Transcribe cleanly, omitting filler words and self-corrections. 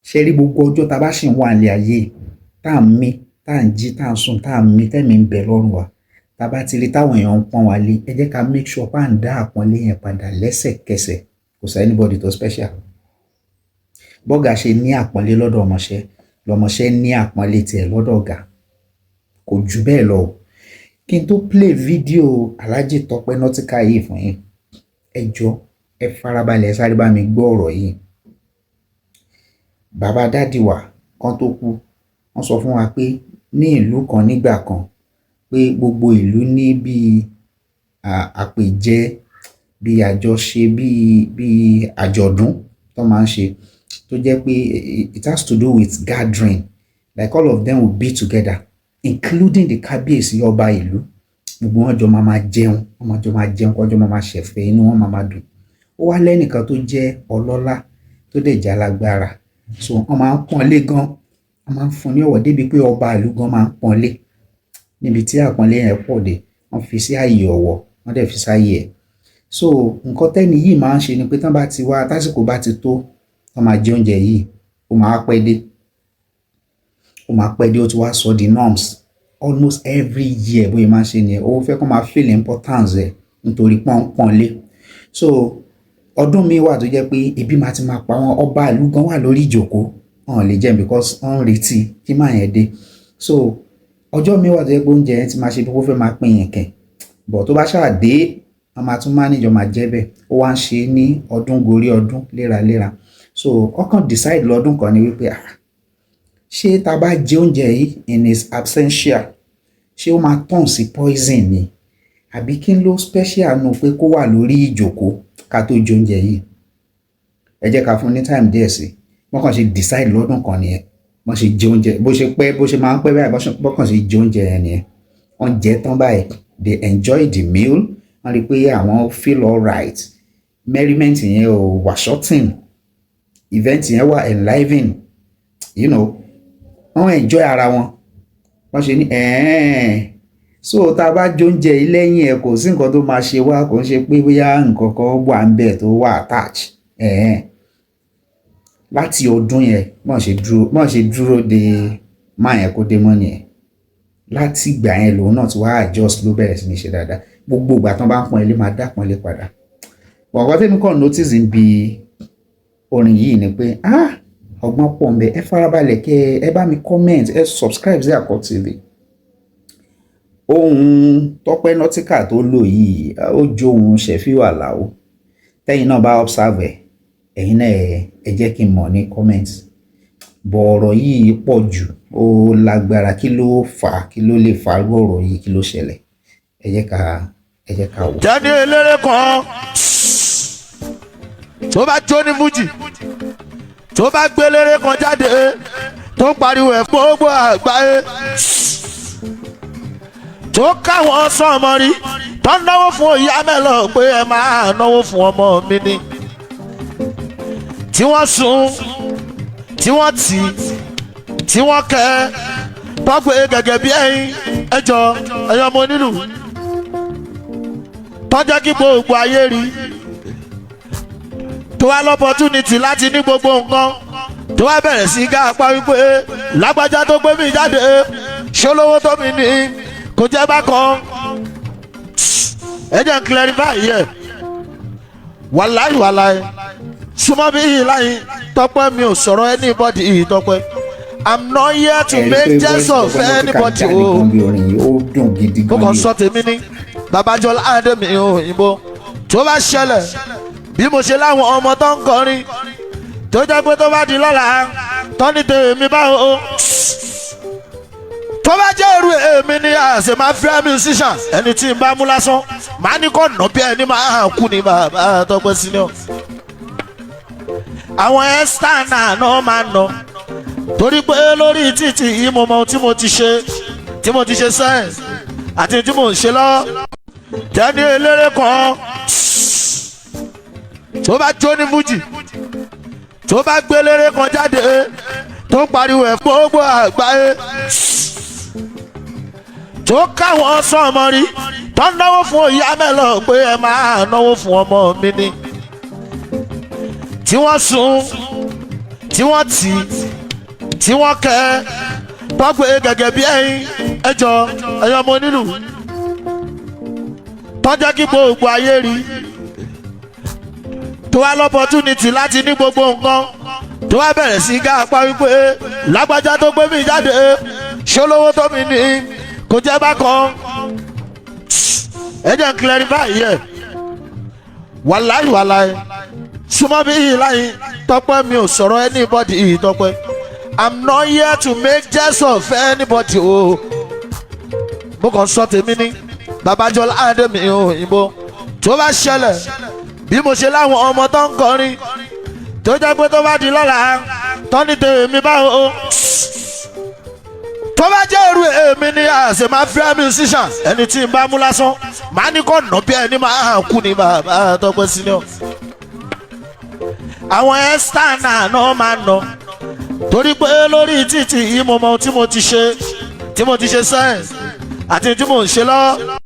Ṣe rí gbogbo ọjọ́ tá a bá ṣì ń wà ní ayé, tá à ń mí, tá à ń jí, tá à ń sùn, tá à ń mí, tẹ́mi ń bẹ lọ́rùn wa, tá a bá ti rí táwọn èèyàn ń pọ́n wa lé, ẹ jẹ́ ká make sure pá à ń dá àpọ́nlé yẹn padà lẹ́sẹ̀kẹsẹ̀. Kò sí anybody tó special. Bọ́gà ṣe ní àpọ́nlé lọ́dọ̀ ọmọṣẹ́, lọ́mọṣẹ́ ní àpọ́nlé tiẹ̀ lọ́dọ̀ ọ̀gá. Kò jù bẹ́ẹ̀ lọ o. Kí n tó play fídíò Alhaji Tọ́pẹ́ Nautica yìí fún yín, ẹ jọ̀ọ́, ẹ farabalẹ̀, sáré bá mi gbọ́ ọ̀rọ̀ yìí. Bàbá daddy wa kan tó kú, wọ́n sọ fún wa pé ní ìlú kan nígbà kan, pé gbogbo ìlú ní bíi àpèjẹ, bíi àjọṣe, bíi àjọ̀dún tó máa ń ṣe, tó jẹ́ pé it has to do with gathering, like all of them will be together, including the kábíyèsí, ọba ìlú. Gbogbo wọn jọ máa máa jẹun, wọn máa jọ máa jẹun, kọjọ máa máa ṣẹ̀fẹ̀, inú wọn máa máa dùn. Ó wá lẹ́nìkan tó jẹ́ ọlọ́lá, tó dẹ̀ jẹ́ alágbára, so wọ́n máa ń pọ́n lé gan, wọ́n máa ń fún ní ọ̀wọ̀ débi pé ọba ìlú gan máa ń pọ́n lé. Níbi tí àpọ́nlé yẹn pọ̀ dé, wọ́n fi sí ààyè ọ̀wọ̀, wọ́n dẹ̀ fi sáàyè ẹ̀. So nǹkan tẹ́ni yìí máa ń ṣe ni pé tán bá ti wá, tásìkò bá ti tó tán máa jẹ oúnjẹ yìí, ó máa pẹ́ dé, ó máa pẹ́ dé. Ó ti wá sọ di norms almost every year. Bóyá máa ń ṣe nìyẹn, ó fẹ́ kó máa feel importance ẹ̀ nítorí pọ́npọ́n lé. So ọdún míì wà tó jẹ́ pé ebi máa ti máa pa wọn, ọba ìlú gan wà lórí ìjókòó, wọn ò lè jẹun because wọ́n ń retí kí máa yẹn dé. So ọjọ́ míì wà tó jẹ́ pé oúnjẹ yẹn ti máa ṣe bí wọ́n fẹ́ máa pín yẹn kẹ̀ bọ̀, tó bá ṣáà dé, wọ́n máa tún manage, máa jẹ́ bẹ́ẹ̀. Ó wá ń ṣe ní ọdún gorí ọdún léraléra. So ọkàn decide lọ́dún kan ni wípé, ah, ṣé tá a bá jẹ oúnjẹ yìí in his absentia, ṣé ó máa turn sí poison ni, àbí kí ló special nù pé kó wà lórí ìjókòó ká tó jẹ oúnjẹ yìí? Ẹ jẹ́ ká fún ní time díẹ̀ sí. Wọ́n kàn ṣe decide lọ́dún kan nìyẹn. Wọ́n ṣe jẹ oúnjẹ, bó ṣe pẹ́, bó ṣe máa ń pẹ́ báyìí, bọ́n kàn ṣe jẹ oúnjẹ yẹn nìyẹn. Wọ́n jẹ tán báyìí, they enjoy the meal, wọ́n rí i pé àwọn feel alright, merriment yẹn ò wà shorten, event yẹn wà enlivening, wọ́n enjoy ara wọn. Wọ́n ṣe ní ẹ̀ẹ́n. So tá a bá jẹ oúnjẹ yìí lẹ́yìn ẹ̀, kò sí nǹkan tó máa ṣe wá, kò ń ṣe pé bóyá nǹkan kan wà ń bẹ̀ tó wà attach ẹ̀ẹ́n. Láti ọdún yẹn, bọ́n ṣe dúró de máa yẹn kó dé mọ́ nìyẹn. Láti ìgbà yẹn lòun náà ti wá adjust, ló bẹ̀rẹ̀ sí ní ṣe dáadáa. Gbogbo ìgbà tán bá ń pọ́n ilé, máa dá pọ́n ilé padà. Ọ̀kan tẹ́mi kàn notice ń bi orin yìí ni pé, ah, ọgbọ́n pọ̀ ń bẹ. Ẹ farabalẹ̀, kẹ́ ẹ bá mi comment, ẹ subscribe sí Àkọ́ TV. Ohun Tọ́pẹ́ Nautica tó lò yìí, ó jó ohun Ṣẹ̀fíù Àlàó. Tẹ́yìn náà bá observe ẹ̀, ẹ̀yin náà ẹ jẹ́ kí n mọ̀ ní comment. Bọ̀ ọ̀rọ̀ yìí pọ̀ jù, ó lágbára. Kí ló fà á? Kí ló lè fà á ọ̀rọ̀ yìí? Kí ló ṣẹlẹ̀? Ẹ jẹ́ ká wò. Jẹ́ni eléré kan tó bá jó ní fújì, tó bá gbé eléré kan jáde, tó ń pariwo ẹ̀ gbogbo àgbáyé, tó káwọn sọmọ rí, tó ń náwó fún ìyá mẹ́lọ pé ẹ máa náwó fún ọmọ mi ni, tí wọ́n sùn, tí wọ́n tì, tí wọ́n kẹ́ tọ́gbé gẹ́gẹ́ bí ẹyin ẹjọ́ ẹ̀yọ́ ọmọ onílù, tọ́jọ́ kí gbogbo ayé rí, tó wá l'opportunity láti ní gbogbo nǹkan, tó wá bẹ̀rẹ̀ sí gá apá wípé lágbájá tó gbé mi jáde, ṣolówó tó mi ní kò jẹ́ bákan. Ẹ jẹ́ n clarify yẹ. Wàláì, wàláì, súnmọ́ bí láyé Tọ́pẹ́, mi ò sọ̀rọ̀ anybody. Tọ́pẹ́, I'm not here to make jest of anybody o. Bí orin yìí, ó dùn gidi Mo gan kàn ni. Sọ tèmi ní Babájọlá Adémi òyìnbó tó bá ṣẹlẹ̀, bí mo ṣe láwọn ọmọ tó ń kọrin, tó jẹ́ pé tó bá di lọ́la tọ́ni tèmi báwo, tó bá jẹ́ irú èmi ní àṣẹ máa fẹ́ musician, ẹni tí n bá mú lásán màá ní kọ́ nà bí ẹni máa kú ní bàbá Tọ́pẹ́ senior. Àwọn external náà máa nà torí pé lórí títì yìí, mo mọ ohun tí mo ti ṣe, tí mo ti ṣe sẹ́yìn àti tí mo ń ṣe lọ́wọ́. Jẹ́ni eléré kan tó bá jó ní fújì, tó bá gbé eléré kan jáde, tó ń pariwo ẹ̀ gbogbo àgbáyé, tó káwọn sọmọ rí, tó ń náwó fún ìyá mẹ́lọ pé ẹ máa náwó fún ọmọ mi ni, tí wọ́n sùn. Tí wọ́n tì tí wọ́n kẹ́ tọ́gbé gẹ́gẹ́ bí ẹyin ẹjọ́ ẹ̀yọ́ ọmọ onílù tọ́jọ́ kí gbogbo ayé rí, tó wá l'opportunity láti ní gbogbo nǹkan, tó wá bẹ̀rẹ̀ sí gá apá wípé lágbájá tó gbé mi jáde, ṣólówó tó mi ní kò jẹ́ bákan. Ẹ jẹ́ n clarify yẹ. Wàláì, wàláì, súnmọ́ bí ìláyìn Tọ́pẹ́, mi ò sọ̀rọ̀ anybody. Tọ́pẹ́, I'm not here to make jest of anybody o. Mo kàn sọ tèmi ní Babájọ́lá Adémi òyìnbó. Tó bá ṣẹlẹ̀ bí mo ṣe láwọn ọmọ tó ń kọrin, tó jẹ́ pé tó bá di lọ́la tọ́ni tèmi báwo, tó bá jẹ́ irú èmi ní àṣẹ máa fẹ́ musician, ẹni tí n bá mú lásán màá ní kọ́ nà bí ẹni máa kú ní bàbá Tọ́pẹ́ senior. Àwọn external náà máa nà torí pé lórí títì yìí, mo mọ ohun tí mo ti ṣe, tí mo ti ṣe sẹ́yìn àti tí mo ń ṣe lọ́wọ́.